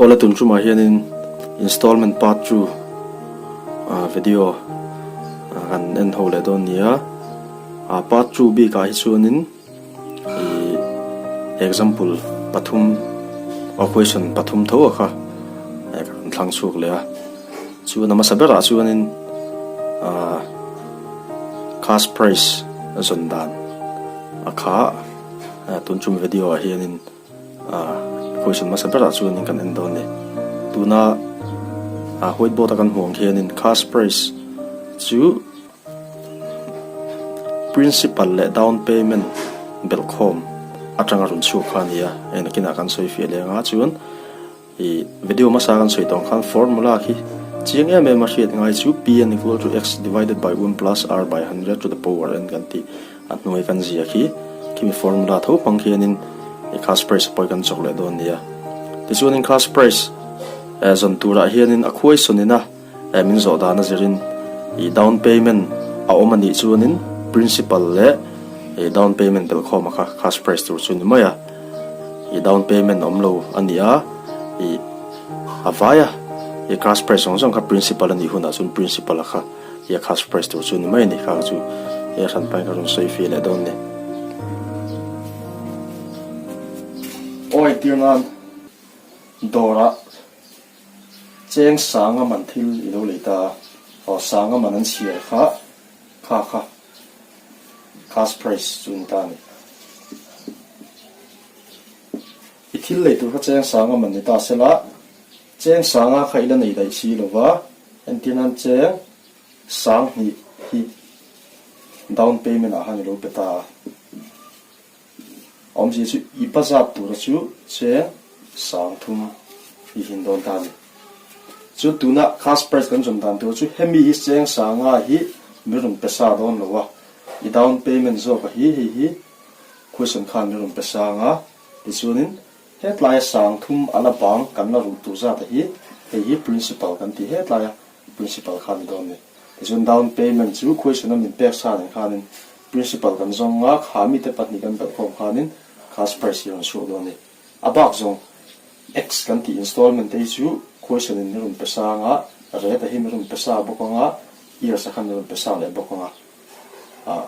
Awle tun tumah hianin installment part 2 video kan en ho leh dawn nia. Part 2 bikah hi chuanin ih example pathum aw question pathum tho a kha kan thlang chhuak leh a. Chuan a hmasa berah chuanin ah cash price a zawn dan a kha a tun chung video ah hianin ah question hmasa berah chuanin kan en dawn a ni. Tuna ah white board a kan hmuh ang khianin cash price chu principal leh down payment belh khawm atanga rawn chhuak kha a ni a, hei nakinah kan sawi fiah leh anga chuan. Ih video hmasa kan sawi tawh ang khan formula khi chiang em em a hriat ngai chu Pn equal to x divided by 1 plus r by 100 to the power n kan tih a hnuai kan zia khi khimi formula tho hmang khianin i cash price pawh hi kan chawk leh dawn nia. Tichuanin cash price eh zawn turah hianin a khuai sawnina eh min zawh dan a zirin ih down payment a awm a nih chuanin principal leh ih down payment belhkhawm a kha cash price tur chu ni mai a. Ih down payment awm lo a ni a, ih a vai a, ih cash price zawng zawng kha principal a nih hunah chuan principal a kha ih a cash price tur chu ni mai a ni kha chu he hran pahin ka rawn sawi fih leh dawn ni. Aw entir nan dawrah cheng sanga man thil i lo lei ta a, aw sanga man an chhiar kha kha kha. Cash price chu ni ta a ni. I thil lei tur kha cheng sanga man ni ta sela, cheng sanga kha i la nei daih si lova, entir nan cheng sang hnih hi down payment ah khan i lo pe ta a. Awmzia chu i bazar tura chu cheng sang thum i hin dawn ta a ni. Chuan tuna cash price kan zawm dan tur chu hemi hi cheng sanga hi mi rawn pe sa dawn lo a, i down payment zawk a hi hei hi question khan mi rawn pe sang a, tichuanin hetlaia sang thum a la bang kan la ruh tur zat a hi hei hi principal kan ti hetlaia principal kha a ni dawn a ni. Tichuan down payment chu question a min pek sa nen khanin principal kan zawng a, kha mite pahnih kan belh khawm khanin cash price hi a rawn chhuak dawn a ni. A bak zawng X kan tih installment te hi chu question in mi rawn pe sang a, rate a hi mi rawn pe sa bawk ang a, years a khan mi rawn pe sa leh bawk ang a. Ah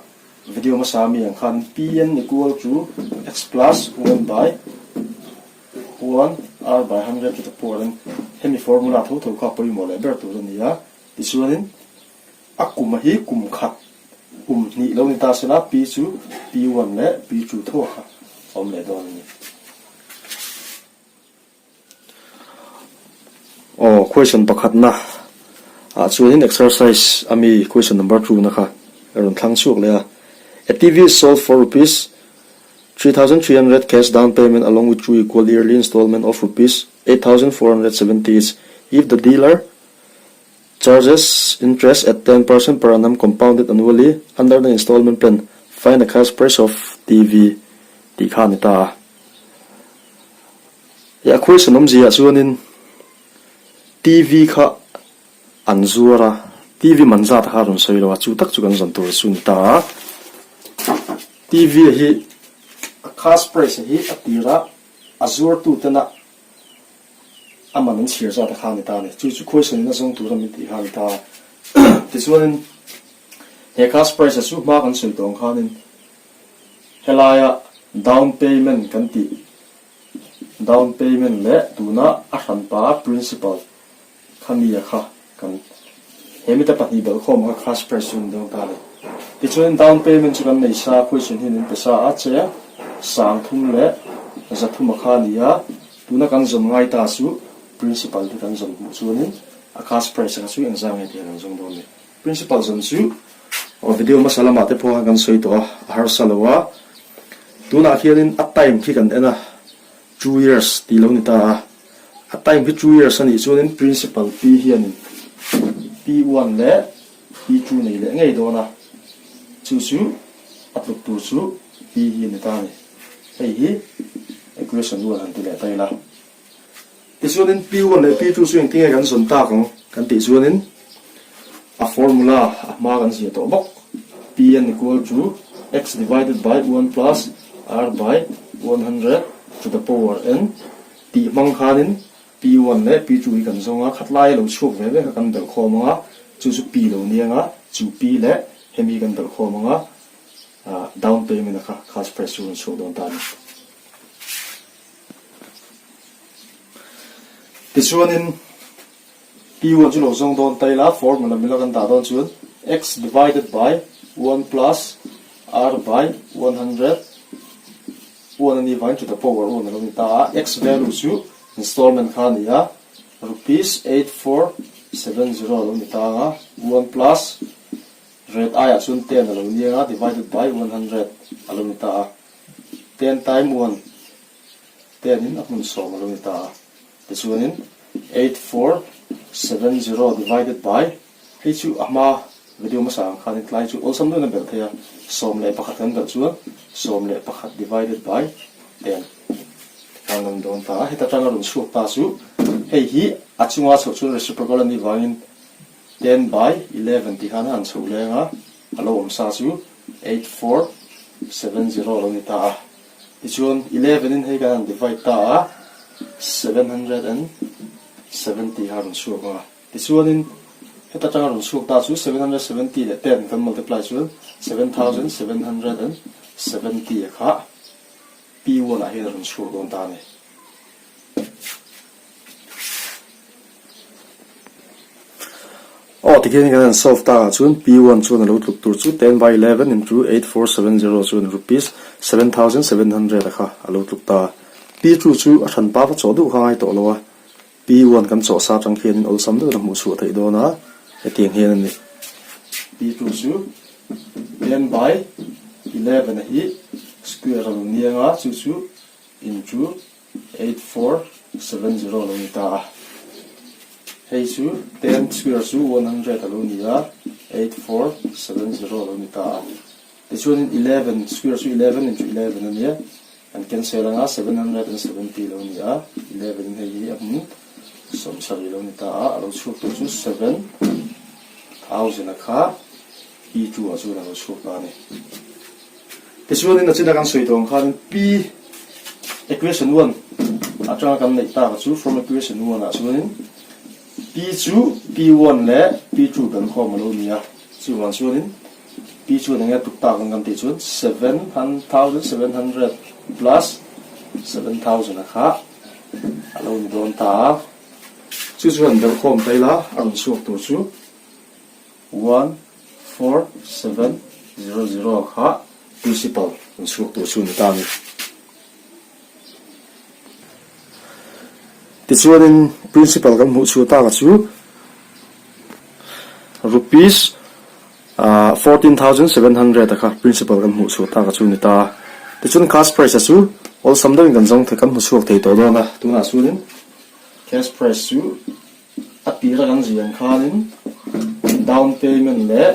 video hmasa mi ang khan Pn equal to X plus 1 by 1 R by 100 to the power n hemi formula tho tho kha pawimawh leh ber tur a ni a. Tichuanin a kum a hi kum khat kum hnih lo ni ta sela P chu P1 leh P2 tho a kha awm leh dawn a ni. Aw question pakhatna ah chuanin exercise a mi question number 2 na kha a rawn thlang chhuak leh a. A TV is sold for rupees 3300 cash down payment along with two equal yearly installment of rupees 8470 each if the dealer Charges interest at 10% per annum compounded annually under the installment plan, find the cash price of TV tih kha a ni ta a. He a question awmzia ah chuanin TV kha an zuar a, TV man zat kha a rawn sawi lo a, chu tak chu kan zawn tur chu a ni ta a. TV hi a cash price hi a tirah a zuartutena A man an chhiar zat a kha a ni ta a ni. Chu chu khuaisawn in a zawng tur a min tih kha a ni ta a. Tichuanin he cash price a chu hma kan sawi tawh ang khanin helaia down payment kan tih down payment leh tuna a hranpa principal kha mi a kha kan he mite pahnih belhkhawm kha cash price chu a ni dawn ta a ni. Tichuanin down payment chu kan nei sa a, khuaisawn hian min pe sa a, cheng sang thum leh za thum a kha a ni a. Tuna kan zawn ngai ta chu Principal hi kan zawn hmuh chuanin a cash price kha chu engzah nge tih kan zawng dawn ni. Principal zawn chu aw video hmasa lamah te pawh khan kan sawi tawh a, a harsa lo a. Tunah khianin a time khi kan en a, two years tih lo ni ta a. A time khi two years a nih chuanin Principal P hianin P1 leh P2 nei leh ngei dawn a, chu chu a tluk tur chu P hi a ni ta a ni. Hei hi equation rual han ti leh ta ila. Tichuanin P1 leh P2 chu engtin nge kan zawn tak ang kan tih chuanin a formula a hma kan ziah tawh bawk. Pn equal to x divided by 1 plus r by 100 to the power n tih hmang khanin. P1 leh P2 hi kan zawng a, khatlaia lo chhuak ve ve kha kan belh khawm ang a, chu chu P lo ni ang a, chu P leh hemi kan belh khawm ang a, down payment a kha cash price chu a rawn chhuak dawn ta a ni. Tichuanin P1 chu lo zawng dawn ta ila, formula mila kan dah dawn chuan x divided by 1 plus r by 100 1 a nih vangin to the power 1 a lo ni ta a, x value chu installment kha a ni a, rupees 8470 a lo ni ta ang a, 1 plus rate aiah chuan 10 a lo ni ang a, divided by 100 a lo ni ta a, 10 time 1 10 in a hmun sawm a lo ni ta a. Tichuanin 8470 divided by hei chu a hma video hmasa ang khanin tlai chu awlsam deuhin a belh thei a, 11 kan belh chuan 11 divided by 10 tikhan kan dawn ta a, heta tanga rawn chhuak ta chu hei hi a chunga chhoh chuan reciprocal a nih vangin 10 by 11 tih khan a han chhoh leng a, a lo awm sa chu 8470 a lo ni ta a. Tichuan, 11 in hei kan han divide ta a, 770 kha a rawn chhuak ang a. Tichuanin, heta tanga rawn chhuak ta chu 770 leh 10 kan multiply chuan 7770 a kha P1 ah hian a rawn chhuak dawn ta a ni. Aw tikhian kan han solve tak ah chuan P1 chuan a lo tluk tur chu 10 by 11 into 8470 chuan rupees 7700 a kha a lo tluk ta a. P2 chu a hran pa va chawh duh kha ngai tawh lo a, P1 kan chawh sa atang khianin awlsam deuhin a hmuh chhuah theih dawn a, hetiang hian a ni. P2 chu 10 by 11 a hi square a lo niang a, chu chu into 8470 a lo ni ta a, hei chu 10 square chu 100 a lo ni a, 8470 a lo ni ta a, tichuanin 11 square chu 11 into 11 a nia, an cancel anga 770 a lo ni a, 11 in hei hi a hmun 70 a lo ni ta a, a lo chhuak tur chu 7000 a kha P2 ah chuan a lo chhuak ta a ni. Tichuanin a china kan sawi tawh ang khanin P equation 1 atanga kan neih tak chu from equation 1 ah chuanin P chu P1 leh P2 kan khawm a lo ni a, chuvang chuanin P chuan enge tuk tak ang kan tih chuan 7700 plus 7000 a kha a lo ni dawn ta a, chu chuan belhkhawm ta ila a rawn chhuak tur chu 14700 kha principal an chhuak tur chu ni ta a ni. Tichuanin principal kan hmuh chhuah taka chu rupees 14700 a kha principal kan hmuh chhuah taka chu ni ta a. Tichuan cash price a chu awlsam deuhin kan zawng thei kan hmu chhuak thei tawh dawn a. Tunah chuanin cash price chu A tira kan zui ang khanin down payment leh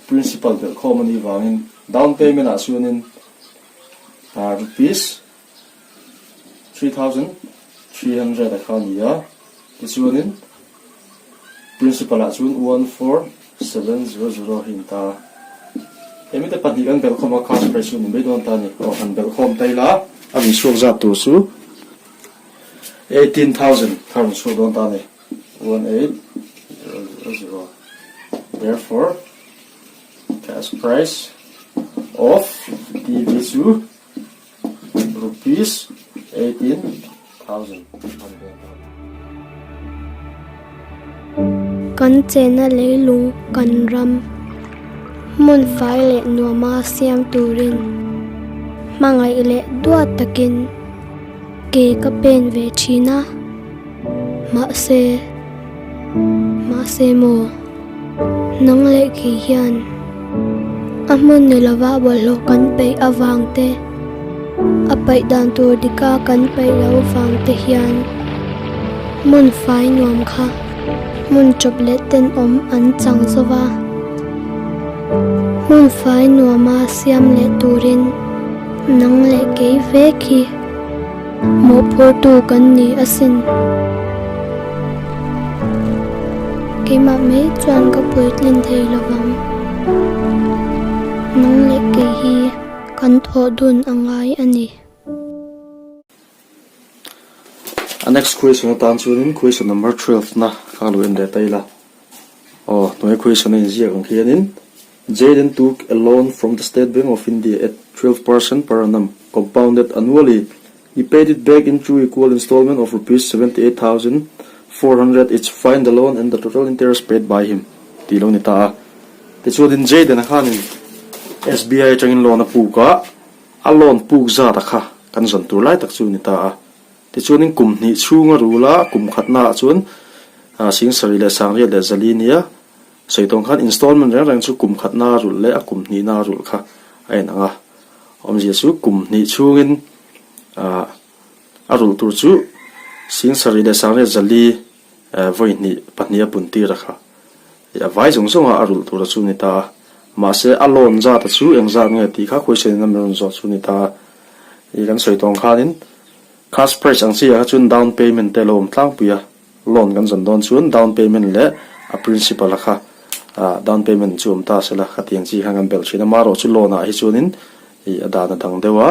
principal belhkhawm a nih vangin down payment ah chuanin rupees 3300 a kha a ni a, tichuanin principal ah chuan 14700 hi a ni ta a. Hemi te pahnih kan belhkhawm a cash price chu a ni mai dawn ta a ni. Aw han belhkhawm ta ila a rawn chhuak zat tur chu. 18,000 kha rawn chhuak dawn ta a ni. 18,000. Therefore, cash price of TV chu rupees 18,000 a ni dawn ta a ni. Kan chena leilung kan ram hmun fai leh nuama siam turin hmangaih leh duat takin Ke ka pen ve thin a, mahse, mahse maw, nang leh kei hian a hmun ni lova bawlhhlawh kan peih avang te, a paih dan tur dika kan paih loh vang te hian hmun fai nuam kha hmun chawp leh tenawm an chang zo va, hmun fai nuama siam leh turin nang leh kei vek hi. Mawhphurtu kan ni asin. Keimah mai chuan ka puitlin thei lovang. Nang leh kei hi kan thawh dun a ngai a ni. A next question atan chuanin question number 12 na kha lo en leh ta ila. Aw, hnuai question a inziak ang khianin Jayden took a loan from the State Bank of India at 12% per annum, compounded annually. He paid it back in two equal installment of rupees 78,400 each. Find the loan and the total interest paid by him tih lo ni ta a. Tichuanin Jayden-a khanin SBI atangin loan a puk a, a loan puk zat a kha kan zawn tur lai tak chu ni ta a. Tichuanin kum hnih chhunga rul a, kum khatnaah chuan Singsarih leh Sangriat leh Zali nia sawi tawng khan installment reng reng chu kum khatna rulh leh a kum hnihna rulh kha a inang a. Awmzia chu kum hnih chhungin a rulh tur chu Singsarih leh Sangriat Zali vawi hnih pahnih a pun tir a kha. A vai zawng zawnga a rulh tur a chu ni ta a. Mahse a loan zat a chu engzat nge tih kha question in a rawn zawh chu ni ta a. I kan sawi tawng khanin cash price ang chiah kha chuan down payment te a lo awm tlangpui a, loan kan zawn dawn chuan down payment leh a principal a kha down payment chu awm ta sela khatiang chi khan kan belh thin a. Amaherawh chu loan ah hi chuanin i a dan a dang deuh a,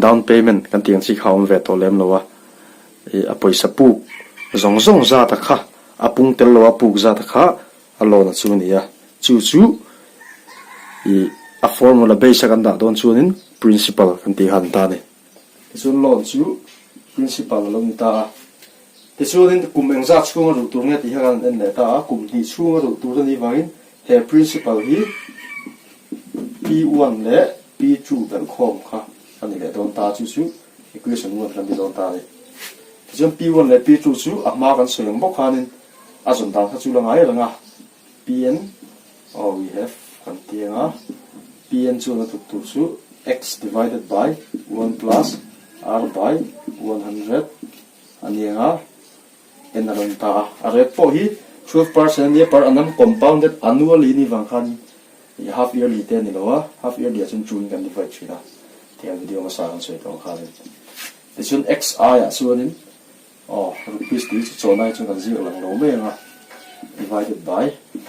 down payment kan tih ang chi kha a awm ve tawh lem lo a, i a pawisa puk zawng zawng zat a kha a pung tel lo a puk zat a kha a loan a chu a ni a, chu chu i a formula base a kan dah dawn chuanin principal kan tih kha an ta a ni. Tichuan loan chu principal a lo ni ta a. Tichuanin kum engzat chhunga rulh tur nge tih kha kan en leh ta a, kum hnih chhunga rulh tur a nih vangin he principal hi P1 leh P2 belhkhawm kha a ni leh dawn ta a, chu chu equation 1 kan ti dawn ta a ni. Tichuan P1 leh P2 chu a hma kan sawi ang bawk khanin a zawn dan kha chu la ngai reng a, Pn, oh we have kan ti ang a, Pn chuan a tluk tur chu x divided by 1 plus r by 100 a ni ang a, n a lo ni ta a. A rate pawh hi 12% a nia per annum compounded annually ni vang khan i half yearly te a ni lo a, half yearly ah chuan 2 in kan divide thin a, tiang video hmasa kan sawi tawh ang khanin. Tichuan x aiah chuanin Aw, rupees tih chu chawnai chuan kan ziak lang lo mai ang a, divided by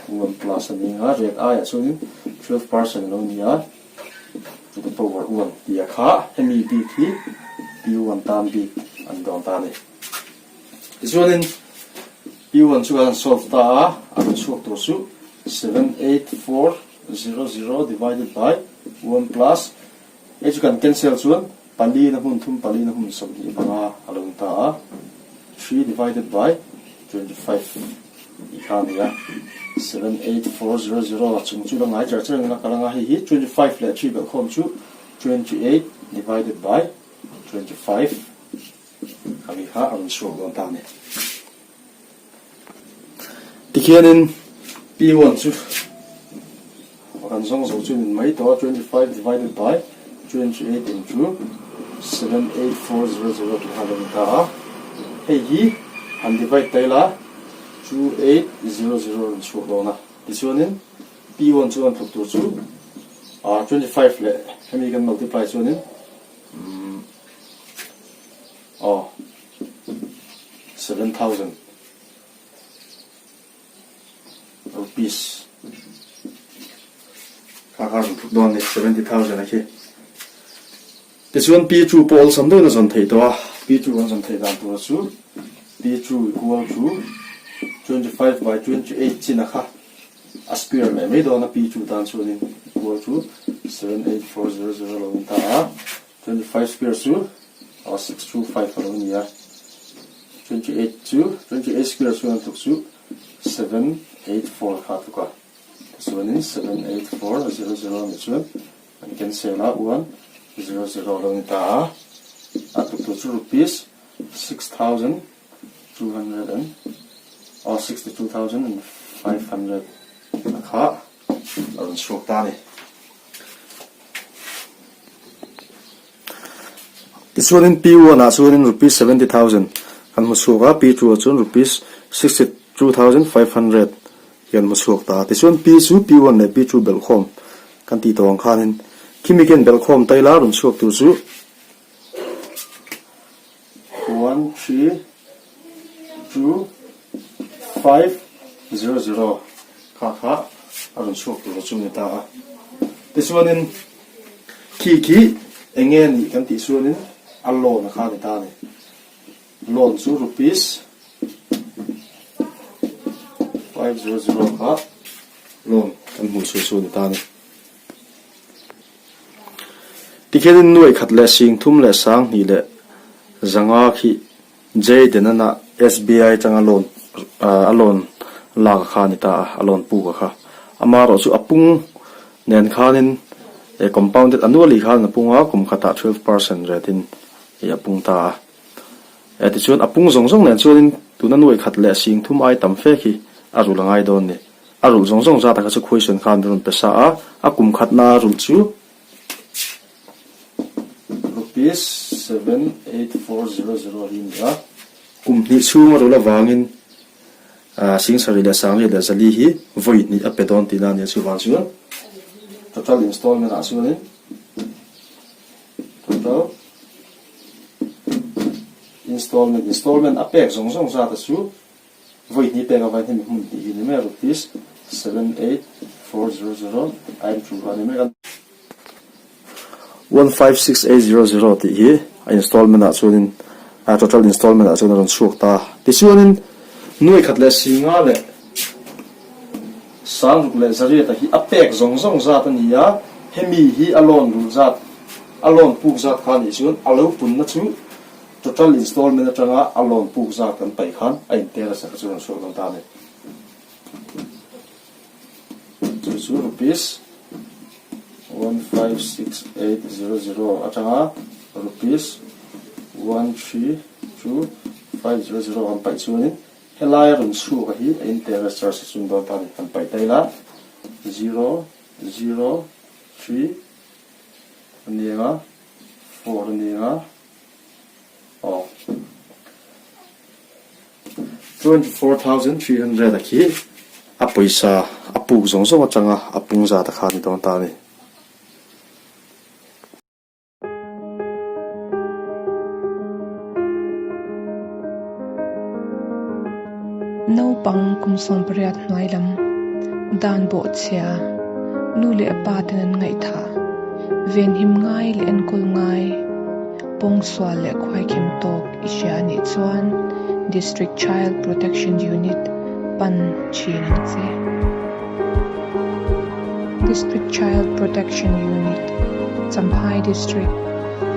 1 plus a ni ang a, rate aiah chuanin 12 percent a lo ni a, to the power 1 tih a kha hemi bik hi P1 tan bik a ni dawn ta a ni. Tichuanin P1 chu kan han solve ta a, a rawn chhuak tur chu 78400 divided by 1 plus hei chu kan cancel chuan Pali na hmun thum pali na hmun 25 a lo ni ta a, three divided by 25 tih kha a ni a, 78400 chung chu la ngai char char in la kal ang a, hei hi 25 leh three belhkhawm chu 28 divided by 25 khami kha a rawn chhuak dawn ta a ni. Tikhianin P1 chu a kan zawng zo chu nin mai tawh a, 25 divided by 28 into 78400 tih kha a lo ni ta a, hei hi han divide ta ila 2800 a rawn chhuak dawn a, tichuanin P1 chu an tluk tur chu 25 leh hemi kan multiply chuanin umm aw. 7000 rupees kha kha rawn tluk dawn a ni 70000 a khi tichuan P2 pawh awlsam deuhin a zawn theih tawh a P2 kan zawn theih dan tura chu P2 equal to 25 by 28 chin a kha a square leh mai dawn a P2 tan chuanin equal to 78400 lo in ta a 25 square chu aw 625 a lo ni a, 28 chu 28 square chuan a tluk chu 784 kha a tluk a, tichuanin 78400 a ni chuan an cancel a 100 a lo ni ta a, a tluk tur chu rupees 6200 and aw 62500 a kha a rawn chhuak ta a ni. Tichuanin P1 ah chuanin rupees 70,000 kan hmu chhuak a, P2 ah chuan rupees 62,500 hi kan hmu chhuak ta a. Tichuan P chu P1 leh P2 belhkhawm kan tih tawh ang khanin khimi khian belhkhawm ta ila rawn chhuak tur chu 1, 3, 2, 5, 0, 0 kha kha a rawn chhuak tur chu a ni ta a. Tichuanin khi khi eng nge nih kan tih chuanin a loan a kha a ni ta a ni. Loan chu rupees 500 kha loan kan hmuh chhuah chu a ni ta a ni. Tikhianin nuaih khat leh sing thum leh sang hnih leh zanga khi Jayden-a SBI atanga loan a loan lak a kha a ni ta a, a loan puk a kha. Amaherawh chu a pung nen khanin compounded annually khan a pung a, kum khatah 12% retin a pung ta a. E tichuan a pung zawng zawng nen chuanin tuna nuaih khat leh sing thum ai tam fe khi a rulh a ngai dawn ni. A rulh zawng zawng zat a kha chu khuaisuan khan rawn pe sa a, a kum khatna a rulh chu rupees 78400 hi a ni a. Kum hnih chhung a rulh avangin sing sarih leh sangriat leh zali hi vawi hnih a pe dawn tihna a ni a, chuvang chuan total installment ah chuanin total Installment, Installment a pek zawng zawng zat a chu vawi hnih pek avain hemi hmun hnih hi ni mai a, rupees 78400 a in thu kha a ni mai a. 156800 tih hi a installment ah chuanin a total installment ah chuan a rawn chhuak ta. Tichuanin nuai khat leh singa leh sangruk leh zariata hi a pek zawng zawng zat a ni a, hemi hi a loan rulh zat A loan puk zat kha nih chuan a lo punna chu total installment atanga a loan puk zat kan paih khan a intel a sakha chu rawn chhuak dawn ta a ni. Chu chu rupees 156800 atanga rupees 132500 kan paih chuanin helai a rawn chhuak a hi a interest charge a chun dawn ta a ni. Kan paih ta ila zero zero three A ni ang a, 4 a ni ang a, aw 24,300 a khi a pawisa a puk zawng zawng atanga a pung zat a kha a ni dawn ta a ni. Naupang kum 18 hnuai lam dan bawhchhia nu leh pa ten an ngaihthah, venhim ngai leh enkawl ngai, pawngsual leh khuaikhem tawk i hria a nih chuan District Child Protection Unit pan thin ang che. District Child Protection Unit, Champhai District,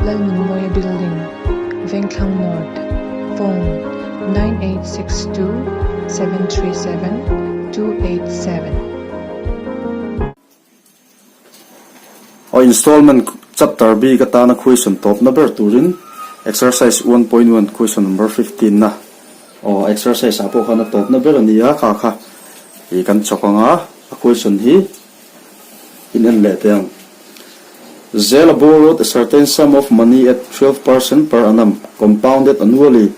Lalnunmawia Building, Vengthlang North, Phone, 9862 737 287. Aw Installment Chapter bik atana question tawpna ber turin Exercise 1.1 question number 15 na aw exercise ah pawh khan a tawpna ber a ni a kha kha ih kan chawk ang a a question hi in en leh teh ang. Zela borrowed a certain sum of money at 12% per annum compounded annually.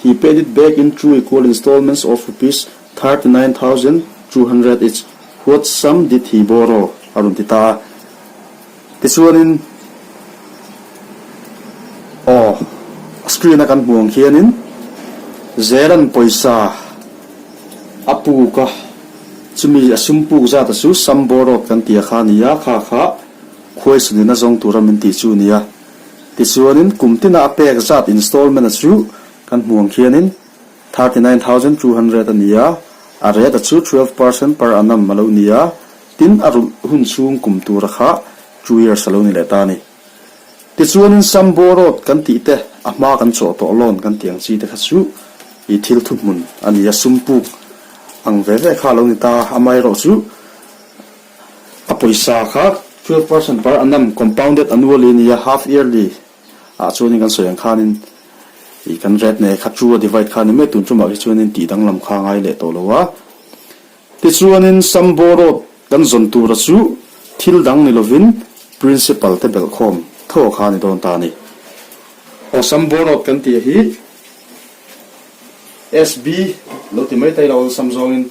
He paid it back in two equal installments of rupees 39,200 each. What sum did he borrow? A rawn ti ta a. Tichuanin, aw, screen a kan hmuh ang khianin Zela'n pawisa a puk a, chumi a sum puk zat a chu sum borrowed kan tih a kha a ni a, kha kha khuaisunin a zawng tura min tih chu a ni a. Tichuanin kum tina a pek zat installment a chu kan hmuh ang khianin 39,200 a ni a, a rate a chu 12% per annum a lo ni a, tin a rulh hun chhung kum tura kha two years a lo ni leh ta a ni. Tichuanin sum borrowed kan tih te, a hma kan chawh tawh loan kan tih ang chi te kha chu i thil thuhmun a ni a, sum puk ang ve ve kha a lo ni ta a, amaherawh chu a pawisa kha 12% per annum compounded annually a ni a, half yearly ah chuanin kan sawi ang khanin ih kan rate nei kha two a divide kha a ni mai, tun tumah khi chuanin tih danglam kha a ngai leh tawh lo a. Tichuanin sum borrowed kan zawn tura chu thil dang ni lovin principal te belhkhawm tho kha a ni dawn ta a ni. Aw sum borrowed kan tih hi SB lo ti mai ta ila awlsam zawngin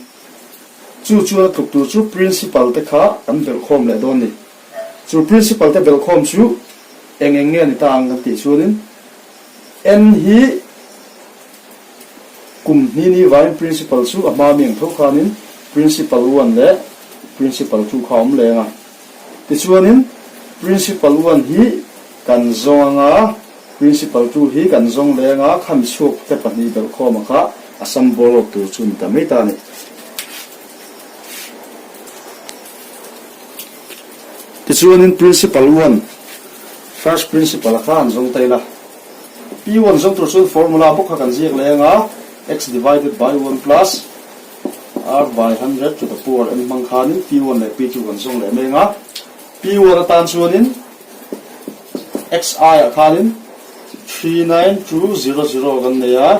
chu chuan a tluk tur chu principal te kha kan belhkhawm leh dawn ni. Chu principal te belhkhawm chu eng eng nge a ni ta ang kan tih chuanin N hi kum hnih ni vaiin principal chu a hma mi ang tho khanin principal one leh principal two kha a awm leng a. Tichuanin principal one hi kan zawng anga. Principal 2 hi kan zawng leng a, khami chhuak te pahnih belhkhawm a kha a sum borrowed tur chu ni ta mai ta a ni. Tichuanin Principal 1, First Principal a kha han zawng ta ila. P1 zawng tur chuan formula bawk kha kan ziak leng a, x divided by 1 plus r by 100 to the power n hmang khanin P1 leh P2 kan zawng leh meng a. P1 atan chuanin xi ah khanin 39200 kan nei a,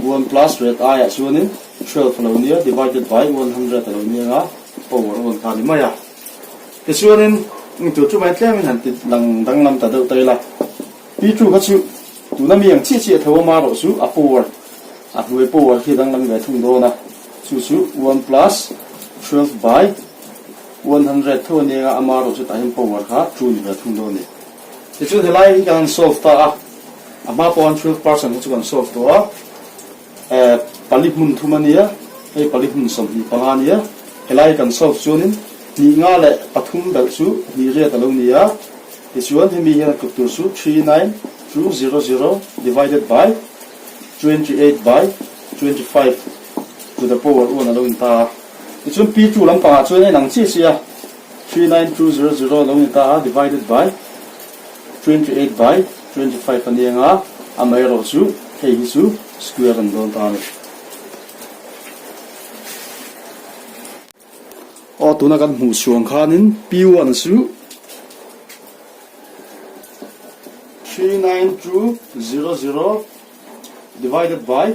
1 plus red i ah chuanin 12 a lo nia divided by 100 a lo nia ang a, power 1 kha a ni mai a. Tichuanin tur chu mai tlemin han ti lang danglam ta deuh ta ila. P2 kha chu tuna mi ang chiah chiah tho a marawh chu a power a hnuai power khi danglam ve thung dawn a, chu chu 1 plus 12 by 100 tho a nia a marawh chu tah hian power kha 2 ni ve thung dawn a ni. Tichuan helai hi kan han solve ta a, a hma pawh han 12% kha chu kan solve tawh a, eh pali hmun thum a nia, hei pali hmun 25 a nia, helai kan solve chuanin hnih nga leh pathum belh chu hnih riat a lo ni a, tichuan hemi hian a tluk tur chu 39200 divided by 28 by 25 to the power 1 a lo in ta a, tichuan P2 lampangah chuan a inang chiah chiah a. 39200 lo ni ta a divided by 28 by 25 a ni ang a, amaherawh chu hei hi chu square an dawn ta a ni. Aw tuna kan hmuh chhuang khanin P1 chu 39200 divided by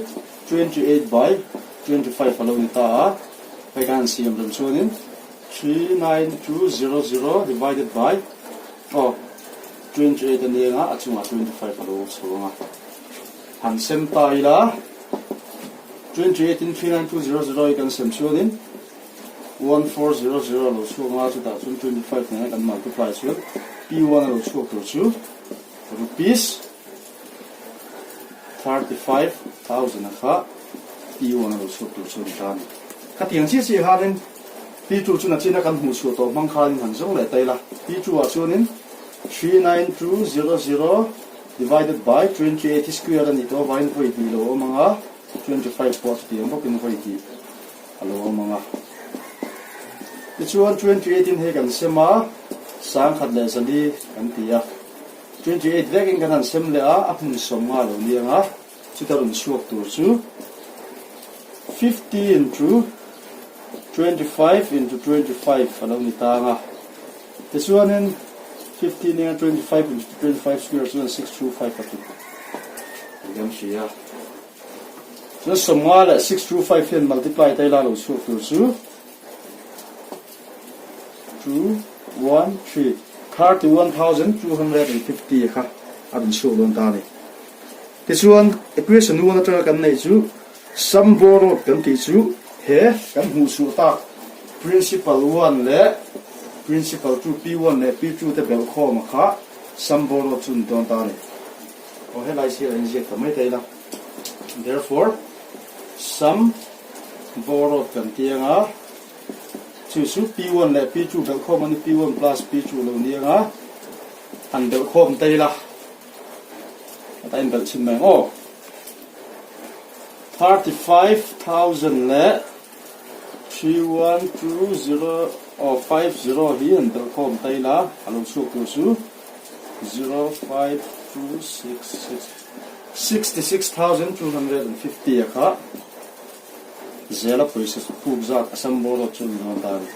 28 by 25 a lo ni ta a, hei kan han siam rem chuanin 39200 divided by aw 28 a ni anga a chungah 25 a lo chho anga han sem ta ila 28 in 39200 hi kan sem chuanin 1400 a lo chhuak anga chutah chuan 25 nena kan multiply chuan P1 a lo chhuak tur chu rupees 35,000 a kha P1 a lo chhuak tur chu a ni ta a ni. Khatiang chiah chiah khanin P2 chu nachina kan hmuh chhuah tawh hmang khanin han zawng leh ta ila. P2 ah chuanin 39200 divided by 28 hi square a nih tawh avangin vawi hnih lo awm ang a, 25 pawh chutiang bawkin vawi hnih a lo awm ang a. Tichuan 28 in hei kan sem a, 10,000 leh 400 kan ti a. 28 vekin kan han sem leh a, a hmun sawm nga lo ni ang a, chuta rawn chhuak tur chu 50 into 25 into 25 a lo ni ta ang a. Tichuanin 50 nia 25 into 25 square chuan 625 a tluk a liam si a. Chuan 50 leh 625 hian multiply ta ila lo chhuak tur chu 2, 1, 3, 31,250 kha a rawn chhuak dawn ta a ni. Tichuan, equation 1 atanga kan neih chu sum borrowed kan tih chu he kan hmuh chhuah tak principal 1 leh principal 2, P1 leh P2 te belhkhawm a kha sum borrowed chu a ni dawn ta a ni. Aw helai sirah inziak ta mai ta ila. Therefore, sum borrowed kan ti anga Chu chu P1 leh P2 belhkhawm a ni, P1 plus P2 lo ni anga han belhkhawm ta ila a ta inbelh chhin mai ang aw. 35,000 leh 3120 aw 50 hi han belhkhawm ta ila a lo chhuak tur chu 05266 66,250 a kha. Zela pawisa puk zat Assam Board chu an dawn ta a ni.